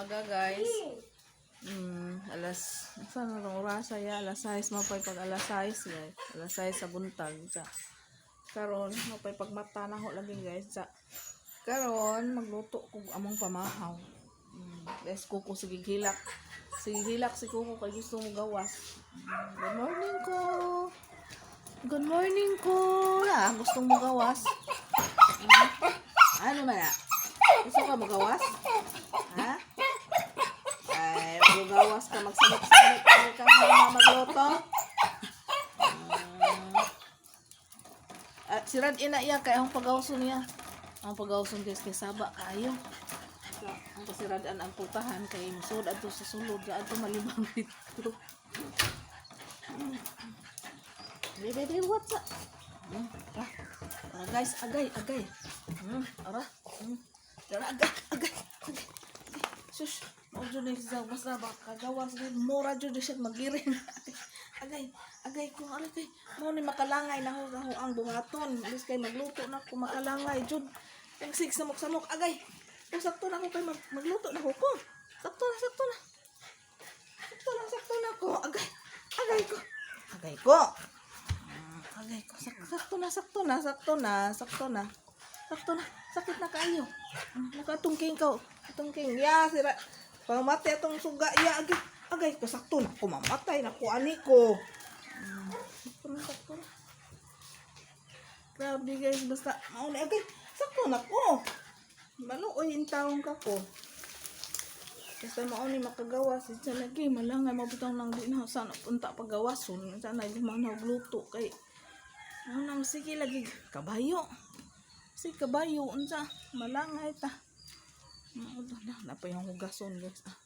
Umaga, guys. Alas, saan na itong orasa ya? Alas 6, mapay pag alas 6, guys. Alas 6 sa buntag. Sa, karon mapay pag mata na ho lagi, guys. Sa, karon magluto kog among pamahaw. Guys, kuko sige hilak. Sige hilak si kuko kay gusto mo gawas. Good morning ko. Good morning ko. La, gusto mo gawas? Ano man na? Gusto ka magawas? Ha? Ay, magawas ka, magsamok-samok ka ka magluto. Ah, sirad ina iya kay ang pagawson niya. Ang pagawson, guys, kay saba kaayo. Ang pasiradan ang putahan kay musod adto sa sulod adto malibang dito. Bebe, bebe, what's up? Ara. Ara, guys, agay, agay. Ara. Ara, agay, agay, agay. Agay. Sus, mao jud ni siya basta ba kagawas ni mura jud ni siya magiring. Agay, agay ko, aray kay mao ni makalangay na ho ang buhaton. Alis kay magluto na ko makalangay jud. Ang sig samok-samok agay. O sakto na ko kay magluto na ko ko. Sakto na, sakto na. Sakto na, sakto na ko. Agay, agay ko. Agay ko. Agay ko. Sakto na, sakto na, sakto na, sakto na. Sakto na. Sakit na kaayo. Nakatungking ka. Tungking. Ya, sira. Pamati atong suga. Ya, agay. Agay ko. Sakto na ko. Mamatay na ko. Ani ko. Sakto na, sakto na. Grabe, guys. Basta, mauna. Agay. Sakto na ko. Maluoy in taong ka ko. Basta mao ni makagawas sa lagi malangay mabutang lang di na sana punta pagawason sana di man luto kay ano na sige lagi kabayo sige kabayo unsa malangay ta. Mao na na pa yung hugason, guys. Ah,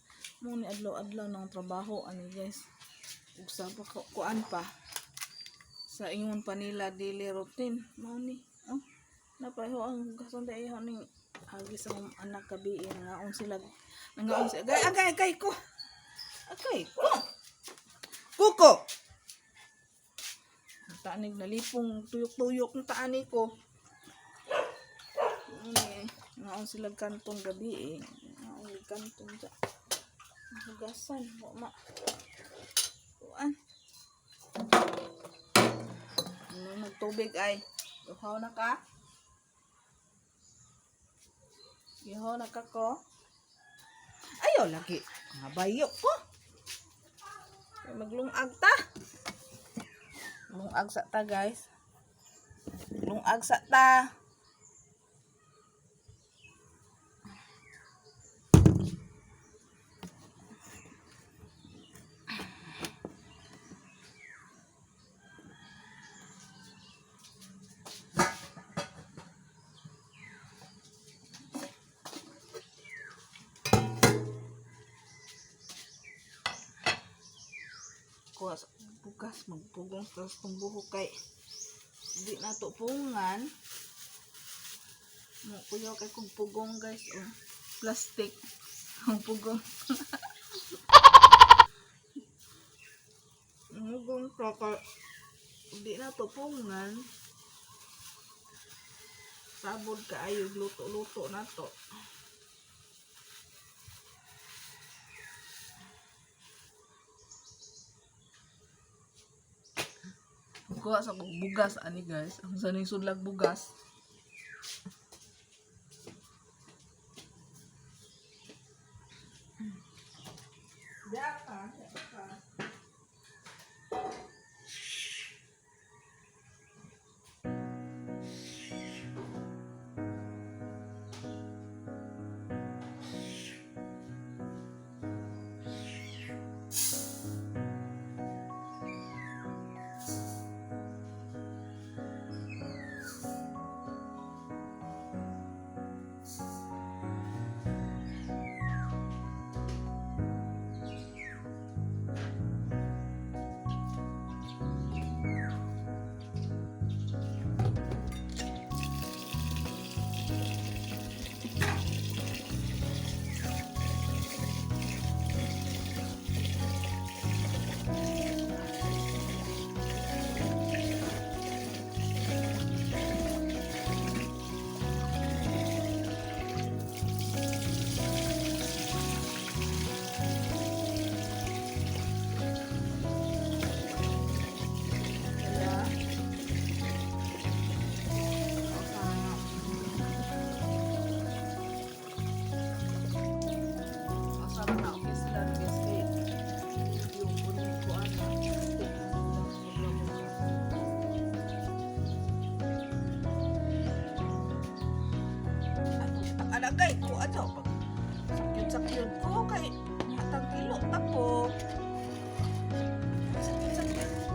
mo ni adlaw-adlaw ng trabaho ani, guys, ug sa pa kuan pa sa ingon pa nila daily routine mao ni, oh, napaho ang hugason dai ning hagi sa akong anak gabi eh, nangaon sila, nangaon sila. Agay, agay, agay ko, agay ko, kuko. Tanig nalipong tuyok-tuyok ng taani ko. Ano eh, ngaon sila kantong gabi eh. Ngaon kantong sa hugasan. Wa ma. Kuan. Ano nagtubig ay? Ihaw na ka? Ihaw na ka ko? Ayaw lagi. Mga bayo ko. Kay maglungag ta. Lungag sa ta, guys. Lungag sa ta. Kuha sa bugas, magpugong sa itong buhok kay di na to pungan. Mo kuya kay kung pugong, guys, oh. Plastic ang pugong. Mugong to kay di na to pungan. Sabod kaayo luto-luto na to. Kuha sa kong bugas ani, guys. Ang saning sudlag bugas. Ya ka, ya ka.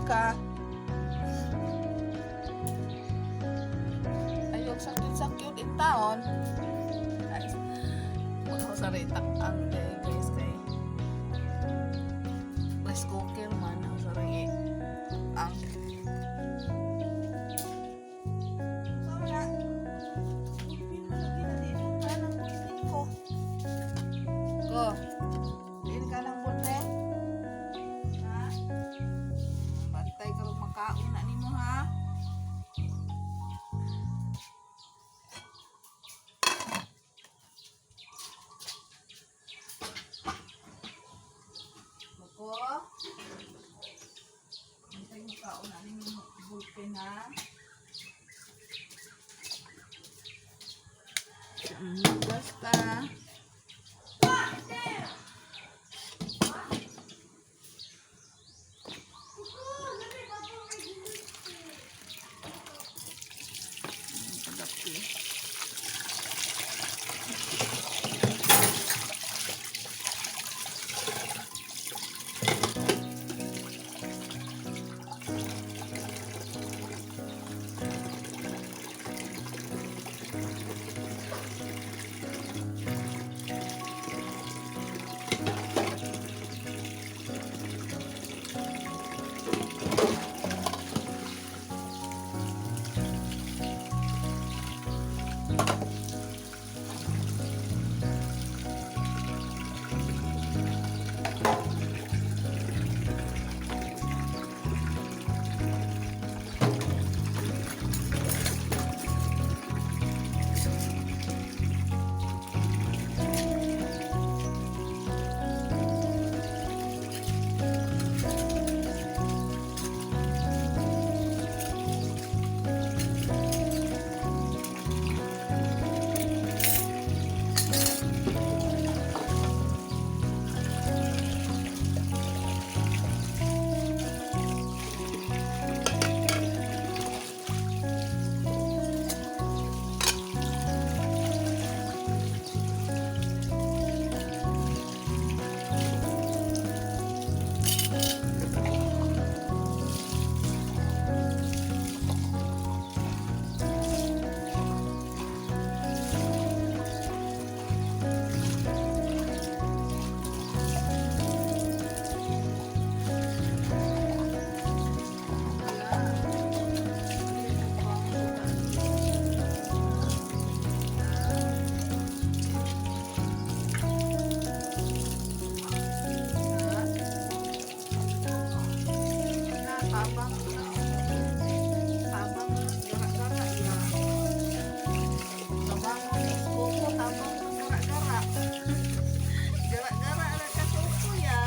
ka. Ayog sakit-sakit in taon. Guys, wala sa retak ang day, guys, kay rice cooker man ang sa ang. Ko. Diin ka lang ballpen? Ha? Bantay ka makaon na nimo, ha? Ko. Bantay makaon na nimo ballpen, ha? Basta. Pagkapi. Tabang tabang gara-gara ya. Tabang koko, tabang gara-gara. Gara-gara ra ka koko ya.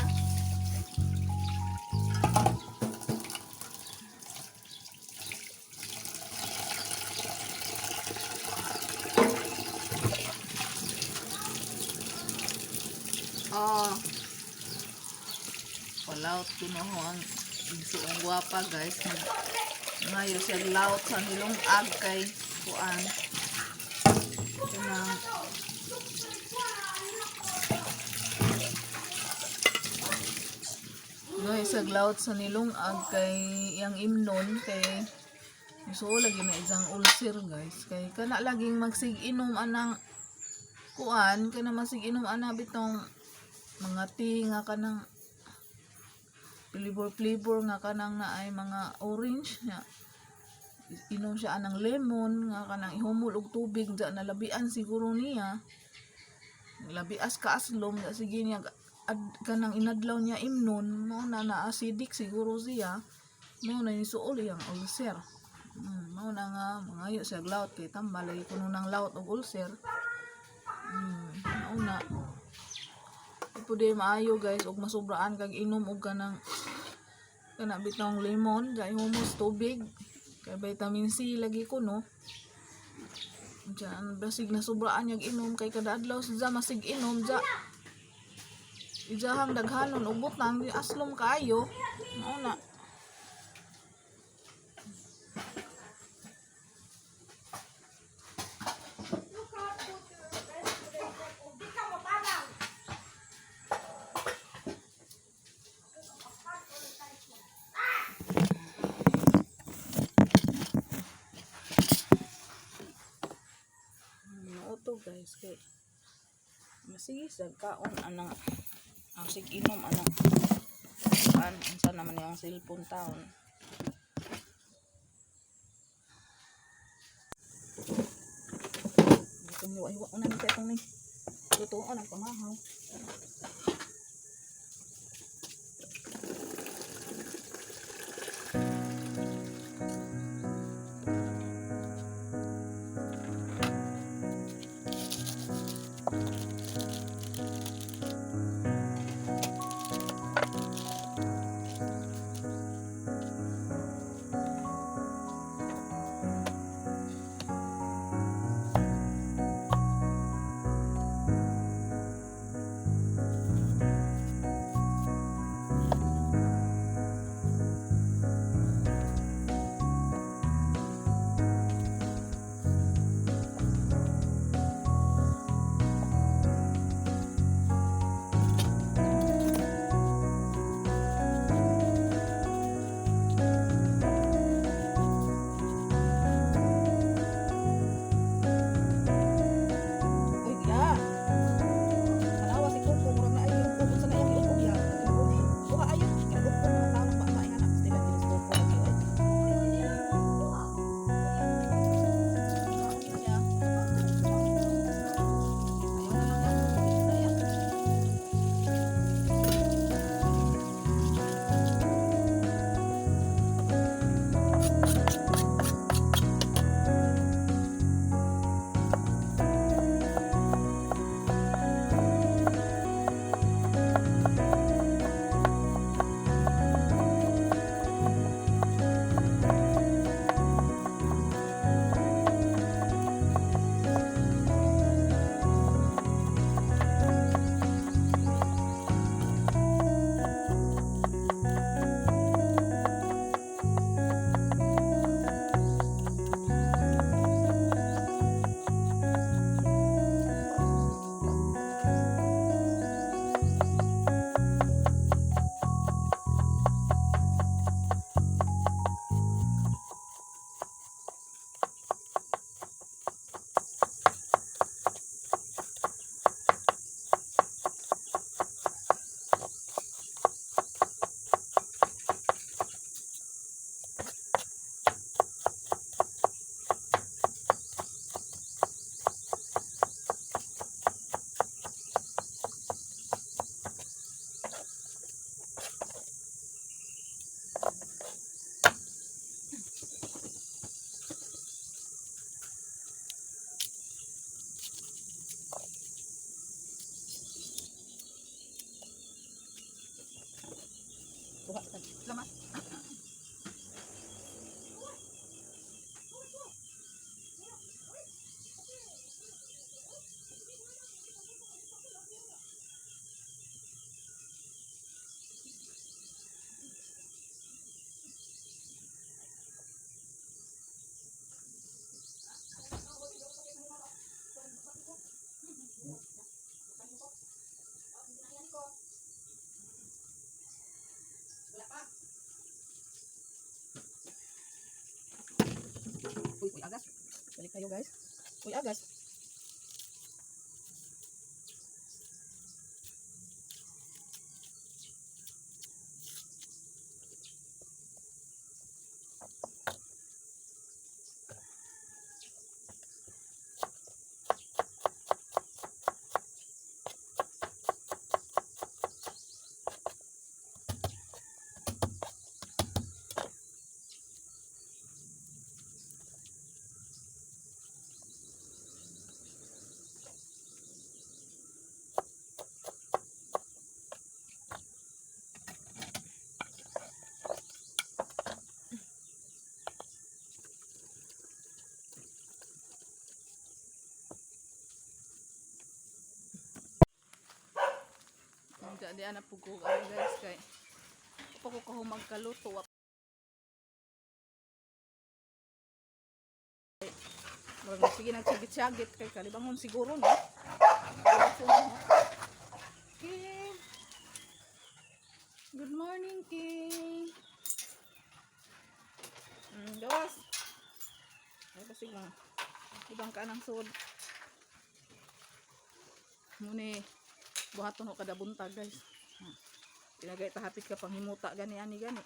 Oh. Palaut kuno ho ang igsuong gwapa, guys. Ngayo siya laut sa nilungag kay kuan. Kanang ngayo siya laut sa nilungag kay iyang imnon kay so lagi na isang ulcer, guys, kay kana laging magsig-inom anang kuan, kana masig-inom ana bitong mga tea nga kanang flavor flavor nga kanang naay mga orange nga inom siya anang lemon nga kanang ihumol og tubig da nalabian siguro niya, labias ka aslom da sige niya ad, kanang inadlaw niya imnon mo na na acidic siguro siya, mo na nisuol iyang ulcer. Mao na nga mangayo siya laut kay tambal lagi kuno ng laut og ulcer. Mao na. Di po di maayo, guys, og masubraan kag inom og kanang kana bitong lemon dahil humos tubig kay vitamin C lagi ko no. Diyan basig na sobraan yag inom kay kada adlaw sa masig inom ja ijahang daghanon og butang di aslom kaayo, mao na. You can't go to your best friend kung di ka matabang. guys kay masige sa kaon anang ang sig inom anang kan unsa naman yung cellphone taon. Itong hiwa-hiwa una ni itong ni lutuon ang pamahaw. Uy, ya. Tanawa si Coco, murag na ay yung unsa na iyang giugog ya. Buka ayo, giugog mga tao ng bata nga na sila ginis Coco lagi oy. Kaon niya. Ayaw na lang niya. Saya. Buka. Salamat. Uy, uy, agas. Balik tayo, guys. Uy, agas. Di ana pugo guys kay pa ko kahumag kaluto wa. Murag sige nagsyagit-syagit kay kalibangon siguro no. King. Good morning, King. Gawas. Ay, kasi mga ibang ka ng sud. Muni buhaton ho kada buntag, guys. Ha. Pinagay tahapit ka panghimuta gani ani gani.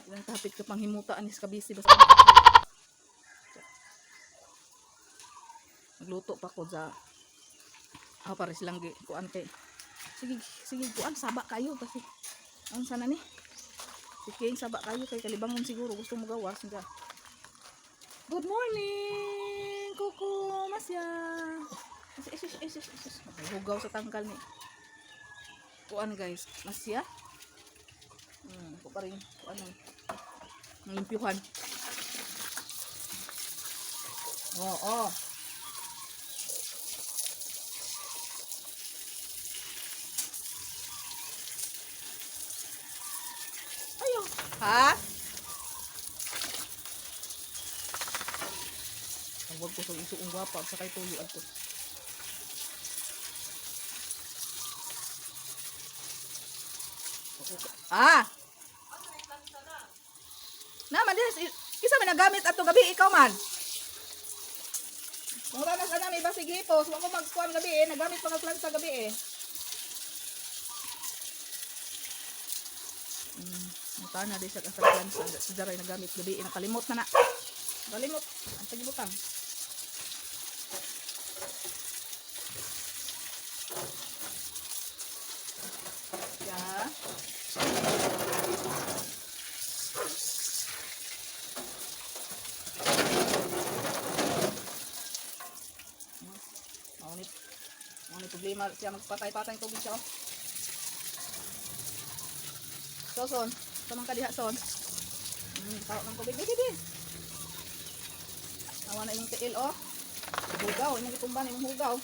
Ilang tahapit ka panghimuta ani sa kabisi basta. Nagluto pa ko sa ah, pares lang gi kuan kay. Sige, sige, kuan saba kayo kasi ang sana ni. Sige, saba kayo kay kalibangon siguro gusto mo gawas nga. Good morning, Kuko Masya. Is, is, is, is, is, is. Hugaw sa tangkal ni. Kuan, guys, Masya. Ko pa rin kuan ang limpyuhan. Oo, oh. Ayo. Ha? Tawag ko sa isuong gwapa sa kay tuyo adto. Ah! Na man dis isa man nagamit ato gabi, ikaw man. Mura na sa nami basig hipos, wa ko magkuan gabi eh, nagamit pa nga sa gabi eh. Mata na di siya sa plansa, sa jaray nagamit gabi eh, nakalimot na na. Kalimot, ang tagibutang. Ya. Mao ni problema siya magpatay-patay ng tubig siya. Oh. So, son, tamang kadiha, son. Tawag ng tubig. Di, di, di. Awa na imong tiil, oh. Hugaw, imong gitumban, imong hugaw.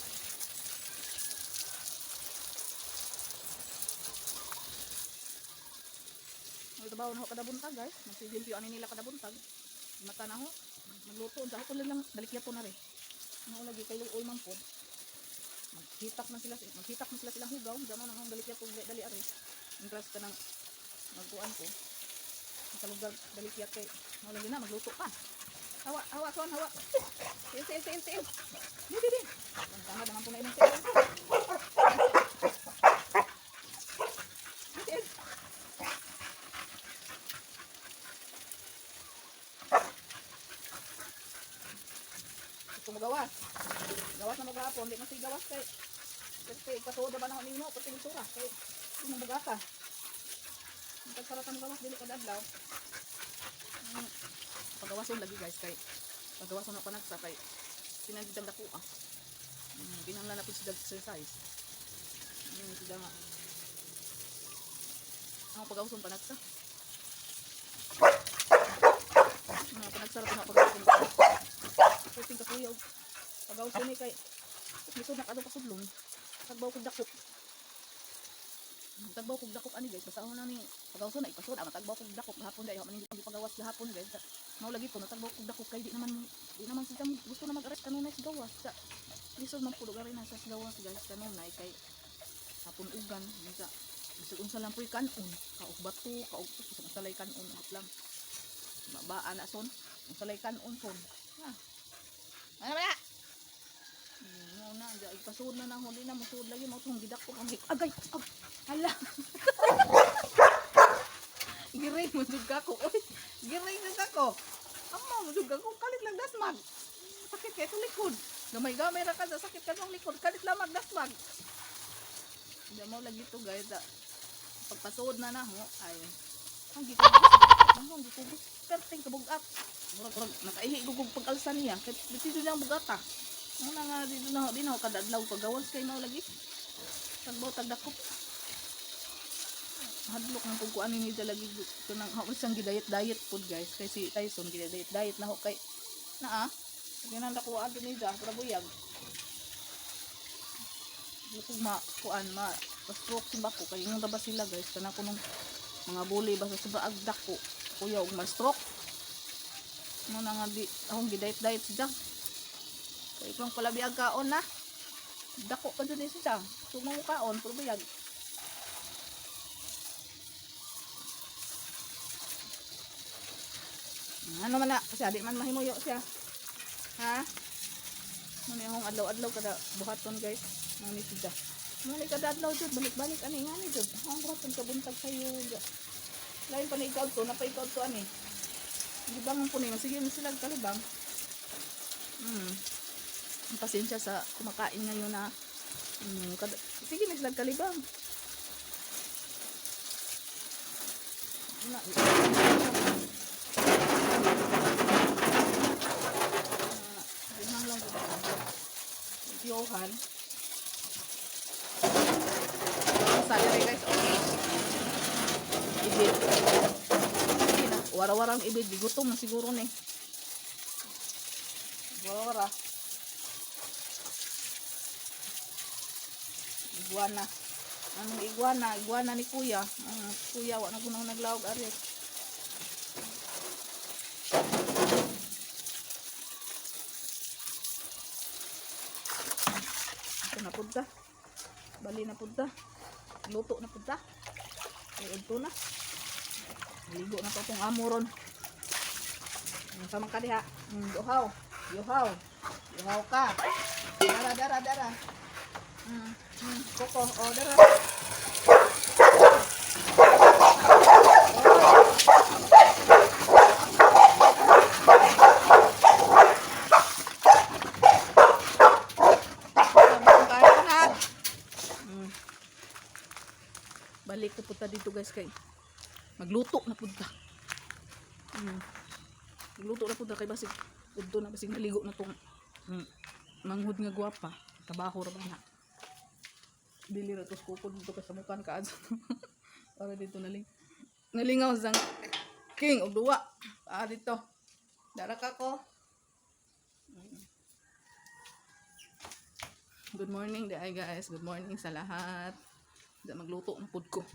Ang trabaho na ho kada buntag, guys. Magsilimpiyo ani nila kada buntag. Mata na ho. Magluto. Sa ako lang dalikya po na rin. Ano lagi kay luoy man pod. Maghitak na sila, maghitak na sila silang hugaw. Damo nang hong dalikya po dali ari. Interest ka ng magkuan ko. Sa lugar dalikya kay mo lagi na magluto pa. Hawa, hawa son, hawa. Tiil, tiil, tiil, tiil. Di, di, di. Ang tama naman po na imong tiil. Tiil. Gusto mo gawas. Gawas na maghapon, di man gawas kay kasi kasuod ba na ako ninyo pati sura kay mo bugata. Ang tagsarat ang gawas dili kada adlaw. Pagawason lagi, guys, kay pagawason ako nagsa kay pinagidang dako ah. Kinahanglan na pud sila exercise. Sila nga. Ang pagawason panagsa. Panagsara pa na pagawason. Puting kakuyaw. Pagawason ni kay lisod na kadto pasudlon. Tagbaw kog dakop. Tagbaw kog dakop ani, guys. Basta ako na ni pagawason na ipasud ama tagbaw kog dakop gahapon dai man hindi pagawas gahapon, guys. Mao lagi ko natagbaw kog dakop kay di naman sila gusto na mag-arrest kanunay sa gawas. Sa lisod man pud na sa gawas, guys, kanunay kay hapon ugan unsa bisag unsa lang puy kanon, kaog bato, kaog bisag unsa lay kanon lang. Baa na son, unsa lay kanon son. Ha. Ano ba na? No na, di ipasuod na na huli na musuod lagi mo tong gidak ko kang agay. Ag, hala. Giray mo jud ka ko. Oy, giray jud ka ko. Amo mo jud ka ko kalit lang dasmag. Sakit kay itong likod. Gamay-gamay ra ka sa sakit ka tong likod. Kalit lang magdasmag. Hindi mo lagi to, guys. Pagpasuod na na ho ay ang gikugos. Ang gikugos. Perting kabugat. Murag murag nakaihi gugug pag-alsa niya. Kay dito niyang bugata. Ano na nga dito na di na ho kada adlaw pagawas kay mao lagi. Tagbaw tagdakop. Hadlok ng pagkuan ni lagi kanang hao siyang gidayet diet pod, guys, kay si Tyson gidayet diet na ho kay naa. Sige na nakuha din ni ja para buyag. Gusto ma kuan ma stroke si bako kay ingon ba sila, guys, kana kunong mga buli basta sa baag dako kuya og ma stroke. Ano na nga di akong gidayet diet si Jack. Kay ikong palabi ang kaon na. Dako pa dun eh siya. Sumang mo kaon pero buyag. Ano man na siya, di man mahimuyo siya. Ha? Ano yung adlaw-adlaw kada buhaton, guys. Mani sila. Mani kada adlaw jud, balik-balik ani ngani jud. Ang ratong kabuntag kayo. Lain pa ni ikaw to, napa ikaw to ani. Libangan po ni, sige na sila kalibang. Ang pasensya sa kumakain ngayon na sige na sila kalibang. Na, ginang lang ko. Johan. Saya rin, guys. Oh. Ibid. Sige na. Wara-warang ibid. Gutom na siguro ni. Wara-wara. Iguana. Anong iguana? Iguana ni kuya. Ang kuya, wa na kunang naglawag ari. Ito na punta. Bali na punta. Luto na punta. Ay, udto na. Ligo na to itong amo ron. Ang samang ka diha. Yuhaw. Yuhaw. Yuhaw ka. Dara, dara, dara. Koko. O, dara. Kaya na. Balik na punta dito, guys, kay magluto na punta. Magluto na punta kay basig udto na, basig naligo na tong manghud nga gwapa. Trabaho ra ba na. Dili ra tos kukod dito kay samukan ka adto. Para dito naling. Nalingaw sang king og duwa. Ah, dito. Dara ka ko. Good morning di guys. Good morning sa lahat. Da magluto na pud ko.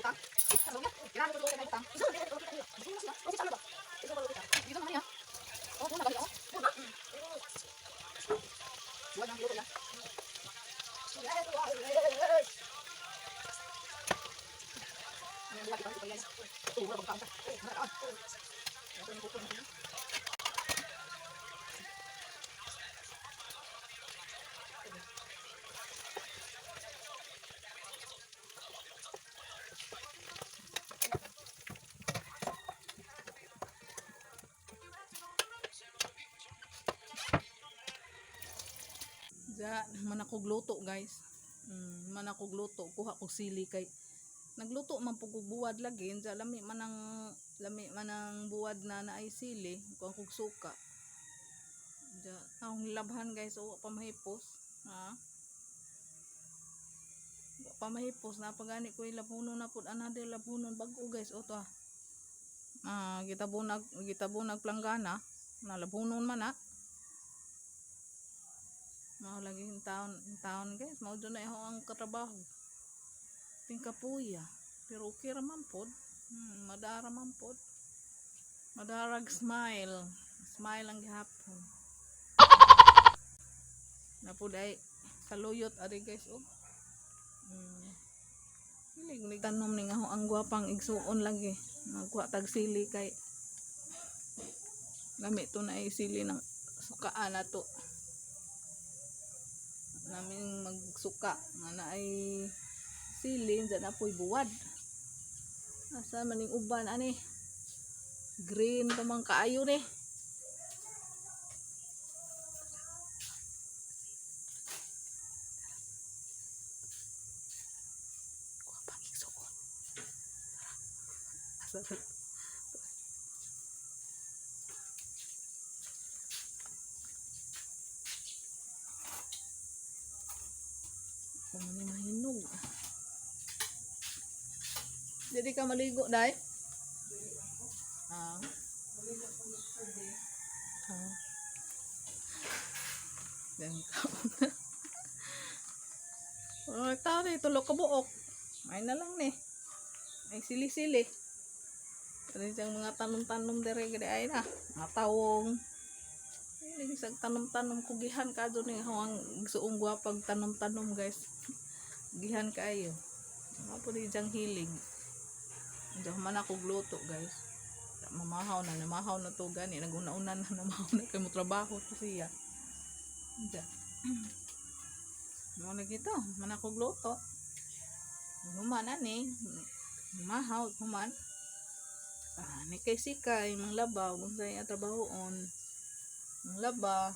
Ja, man ako luto, guys. Man ako luto, kuha ko sili kay nagluto man pud kog buwad lagi, ja lami man ang buwad na naay sili, kuha kog suka. Ja, akong labhan, guys, wa pa mahipos. Ha? Wa pa mahipos na pagani ko ilabhunon na pud, another labhunon bag-o, guys, o to ah. Ah, gitabunag planggana, na labhunon man na. Mao lagi yung taon, yung taon, guys, mao jud na iho ang katrabaho. Tingkapuya. Pero okay ra man pod. Madara man pod. Madarag smile. Smile ang gihapon. Napud ay saluyot ari, guys, oh. Hilig ni tanom ni nga ho ang gwapang igsuon lagi. Magkuha tag sili kay lami to na ay sili ng sukaan na to namin magsuka nga na ay sili dyan na po'y buwad. Asa maning uban ani, green pa man kaayo ni. Kuha pang igsuon. Tara. Asa man? Kung ano mahinog. Dili ka maligo, day? Ah. Ah. Yan kaon na. Oh, tao ni tulo ka buok. May na lang ni. Ay sili-sili. Pero siyang mga tanom-tanom dere gede ay na. Mga tawong. Ay, isang tanom-tanom kugihan ka doon eh. Ang suong gwapag tanom-tanom, guys. Gihan kaayo. Mga po di diyang hilig. Diyan man ako gluto, guys. Mamahaw na, namahaw na to gani. Naguna-una na, namahaw na kay mo trabaho to siya. Diyan. Mo na gito, man ako gluto. Human ani. Mahaw, human. Ah, ni kay sikay, mang labaw, kung sa'yo trabahoon. Mang laba.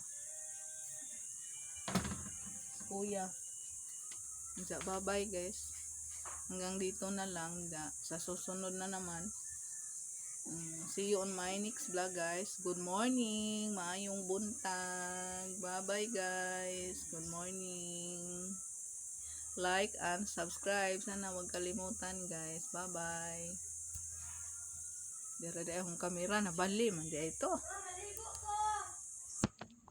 Kuya. Diya, bye-bye, guys. Hanggang dito na lang. Da, sa susunod na naman. See you on my next vlog, guys. Good morning. Maayong buntag. Bye-bye, guys. Good morning. Like and subscribe. Sana wag kalimutan, guys. Bye-bye. Dira di akong kamera. Nabali man di ito. Ah,